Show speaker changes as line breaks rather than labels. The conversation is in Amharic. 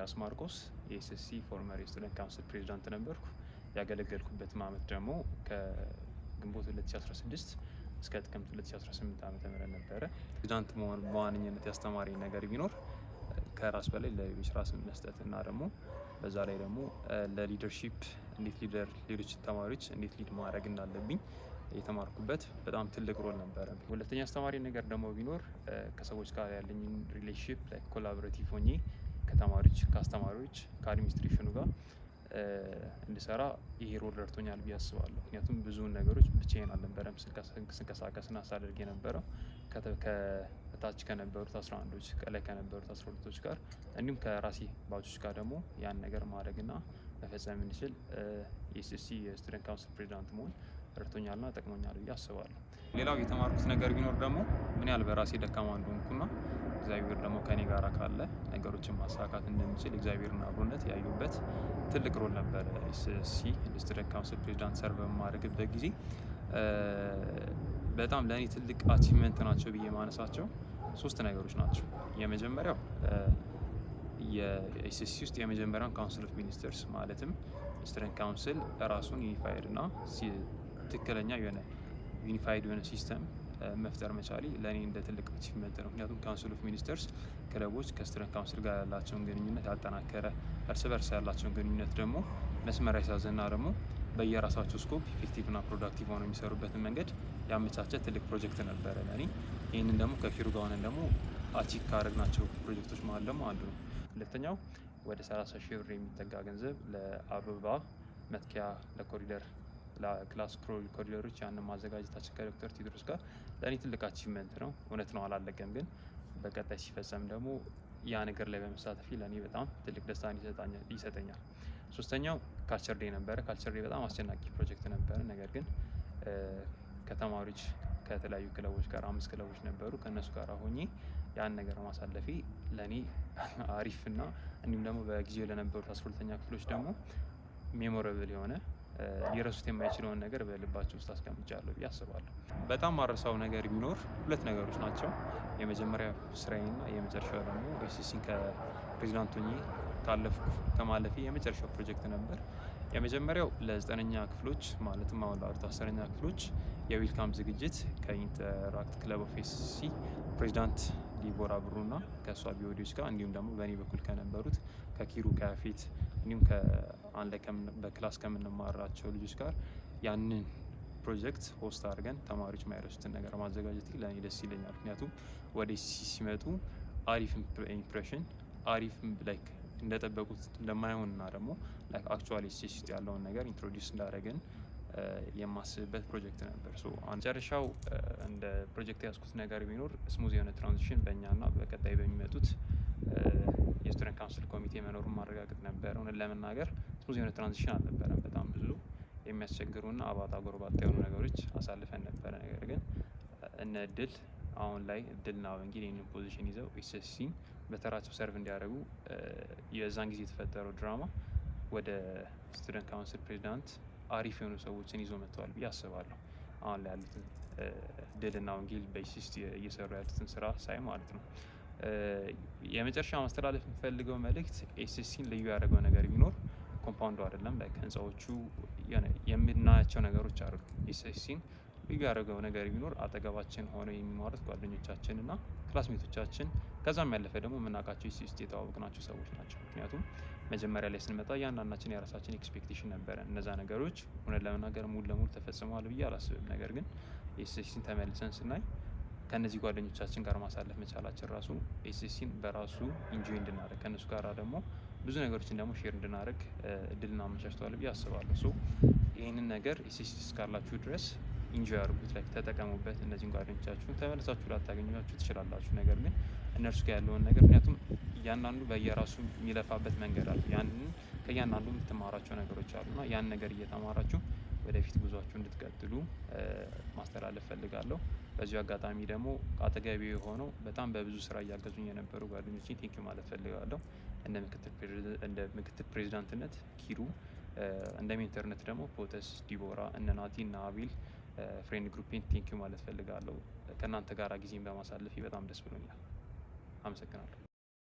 ኤልያስ ማርቆስ የ SSC former የ student council ፕሬዚዳንት ነበርኩ። ያገለገልኩበትም አመት ደግሞ ከግንቦት 2016 እስከ ጥቅምት 2018 ዓ.ም ነበረ። ፕሬዚዳንት መሆን በዋነኝነት ያስተማረኝ ነገር ቢኖር ከራስ በላይ ለሌሎች ራስን መስጠት እና ደግሞ በዛ ላይ ደግሞ ለ leadership እንዴት leader ሌሎች ተማሪዎች እንዴት lead ማድረግ እንዳለብኝ የተማርኩበት በጣም ትልቅ role ነበረ። ሁለተኛ አስተማሪ ነገር ደግሞ ቢኖር ከሰዎች ጋር ያለኝን relationship like collaborative ሆኜ ከተማሪዎች፣ ከአስተማሪዎች፣ ከ administration ኑ ጋር እንድሰራ ይሄ role ረድቶኛል ብዬ አስባለሁ። ምክንያቱም ብዙውን ነገሮች ብቻዬን አልነበረም ስንቀሳቀስና ሳደርግ የነበረው፣ ከታች ከነበሩት 11ዶች፣ ከላይ ከነበሩት 12ቶች ጋር እንዲሁም ከራሴ batch ኦች ጋር ደግሞ ያን ነገር ማድረግና መፈጸም እንድችል የ SSC የ student council ፕሬዚዳንት መሆን ረድቶኛልና ጠቅሞኛል ብዬ አስባለሁ። ሌላው የተማርኩት ነገር ቢኖር ደግሞ ምን ያህል በራሴ ደካማ እንደሆንኩና እግዚአብሔር ደግሞ ከኔ ጋር ካለ ነገሮችን ማሳካት እንደምችል እግዚአብሔርን አብሮነት ያዩበት ትልቅ role ነበረ። SSC student council ፕሬዚዳንት serve በማደርግበት ጊዜ በጣም ለእኔ ትልቅ achievement ናቸው ብዬ ማነሳቸው ሶስት ነገሮች ናቸው። የመጀመሪያው የ SSC ውስጥ የመጀመሪያውን council of ministers፣ ማለትም student council ራሱን unified እና ትክክለኛ የሆነ unified የሆነ system መፍጠር መቻሌ ለእኔ እንደ ትልቅ achievement ነው። ምክንያቱም council of ministers ክለቦች ከ student council ጋር ያላቸውን ግንኙነት ያጠናከረ፣ እርስ በርስ ያላቸውን ግንኙነት ደግሞ መስመር ያስያዘና ደግሞ በየራሳቸው scope effective እና productive ሆነው የሚሰሩበትን መንገድ ያመቻቸ ትልቅ ፕሮጀክት ነበረ ለእኔ። ይህንን ደግሞ ከኪሩ ጋር ሆነን ደግሞ achieve ካደረግናቸው ፕሮጀክቶች መሀል ደግሞ አንዱ ነው። ሁለተኛው ወደ 30 ሺህ ብር የሚጠጋ ገንዘብ ለአበባ መትከያ፣ ለኮሪደር፣ ለ class ኮሪደሮች ያንን ማዘጋጀታችን ከዶክተር ቴድሮስ ጋር ለእኔ ትልቅ achievement ነው። እውነት ነው አላለቀም፣ ግን በቀጣይ ሲፈጸም ደግሞ ያ ነገር ላይ በመሳተፌ ለእኔ በጣም ትልቅ ደስታን ይሰጠኛል። ሶስተኛው culture day ነበረ። Culture day በጣም አስጨናቂ ፕሮጀክት ነበረ። ነገር ግን ከተማሪዎች ከተለያዩ ክለቦች ጋር፣ አምስት ክለቦች ነበሩ፣ ከእነሱ ጋር ሆኜ ያን ነገር ማሳለፌ ለእኔ አሪፍ እና እንዲሁም ደግሞ በጊዜው ለነበሩት 12ኛ ክፍሎች ደግሞ memorable የሆነ ሊረሱት የማይችለውን ነገር በልባቸው ውስጥ አስቀምጫለሁ ብዬ አስባለሁ። በጣም ማረሳው ነገር ቢኖር ሁለት ነገሮች ናቸው። የመጀመሪያ ስራዬና የመጨረሻው ደግሞ SSC ን ከፕሬዚዳንት ሆኜ ካለፍኩ ከማለፌ የመጨረሻው ፕሮጀክት ነበር። የመጀመሪያው ለዘጠነኛ ክፍሎች፣ ማለትም አሁን ላሉት 10ኛ ክፍሎች የ welcome ዝግጅት ከ Interact Club of SSC ፕሬዚዳንት ዲቦራ ብሩና ከእሷ BOD ዎች ጋር እንዲሁም ደግሞ በእኔ በኩል ከነበሩት ከኪሩ፣ ከያፌት እንዲሁም ከአንድ ላይ በ class ከምንማራቸው ልጆች ጋር ያንን ፕሮጀክት host አድርገን ተማሪዎች ማይረሱትን ነገር ማዘጋጀት ለእኔ ደስ ይለኛል። ምክንያቱም ወደ SSC ሲመጡ አሪፍ impression፣ አሪፍ like እንደጠበቁት እንደማይሆንና ደግሞ like actually SSC ውስጥ ያለውን ነገር introduce እንዳደረግን የማስብበት ፕሮጀክት ነበር። So መጨረሻው እንደ ፕሮጀክት ያዝኩት ነገር ቢኖር smooth የሆነ transition በእኛና በቀጣይ በሚመጡት የ student council ኮሚቴ መኖሩን ማረጋገጥ ነበር። እውነት ለመናገር smooth የሆነ transition አልነበረም። በጣም ብዙ የሚያስቸግሩና አባጣ ጎርባጣ የሆኑ ነገሮች አሳልፈን ነበረ። ነገር ግን እነ እድል፣ አሁን ላይ እድልና ወንጌል ይህንን position ይዘው SSC ን በተራቸው serve እንዲያደርጉ የዛን ጊዜ የተፈጠረው ድራማ ወደ student council ፕሬዚዳንት አሪፍ የሆኑ ሰዎችን ይዞ መጥተዋል ብዬ አስባለሁ። አሁን ላይ ያሉትን ድልና ወንጌል በ SSC እየሰሩ ያሉትን ስራ ሳይ ማለት ነው። የመጨረሻ ማስተላለፍ የምፈልገው መልእክት SSC ን ልዩ ያደረገው ነገር ቢኖር compound ኡ አይደለም፣ like ህንፃዎቹ የምናያቸው ነገሮች አይደሉም። SSC ን ልዩ ያደረገው ነገር ቢኖር አጠገባችን ሆነው የሚማሩት ጓደኞቻችን እና classmate ኦቻችን፣ ከዛም ያለፈ ደግሞ የምናውቃቸው SSC ውስጥ የተዋወቅናቸው ሰዎች ናቸው። ምክንያቱም መጀመሪያ ላይ ስንመጣ እያንዳንዳችን የራሳችን expectation ነበረ። እነዛ ነገሮች እውነት ለመናገር ሙሉ ለሙሉ ተፈጽመዋል ብዬ አላስብም። ነገር ግን SSC ን ተመልሰን ስናይ ከእነዚህ ጓደኞቻችን ጋር ማሳለፍ መቻላችን ራሱ SSC ን በራሱ enjoy እንድናደርግ፣ ከእነሱ ጋር ደግሞ ብዙ ነገሮችን ደግሞ share እንድናደርግ እድልን አመቻችተዋል ብዬ አስባለሁ። So ይህንን ነገር SSC እስካላችሁ ድረስ enjoy አድርጉት፣ like ተጠቀሙበት። እነዚህን ጓደኞቻችሁን ተመልሳችሁ ላታገኟቸው ትችላላችሁ። ነገር ግን እነርሱ ጋር ያለውን ነገር፣ ምክንያቱም እያንዳንዱ በየራሱ የሚለፋበት መንገድ አለ። ያንን ከእያንዳንዱ የምትማራቸው ነገሮች አሉ እና ያን ነገር እየተማራችሁ ወደፊት ጉዟችሁ እንድትቀጥሉ ማስተላለፍ ፈልጋለሁ። በዚሁ አጋጣሚ ደግሞ አጠገቤ የሆነው በጣም በብዙ ስራ እያገዙኝ የነበሩ ጓደኞቼን thank you ማለት ፈልጋለሁ። እንደ ምክትል ፕሬዚዳንትነት ኪሩ፣ እንደ mentor ነት ደግሞ ፖተስ፣ ዲቦራ፣ እነ ናቲ እና አቤል፣ friend group ኤን thank you ማለት ፈልጋለሁ። ከእናንተ ጋር ጊዜን በማሳለፍ በጣም ደስ ብሎኛል። አመሰግናለሁ።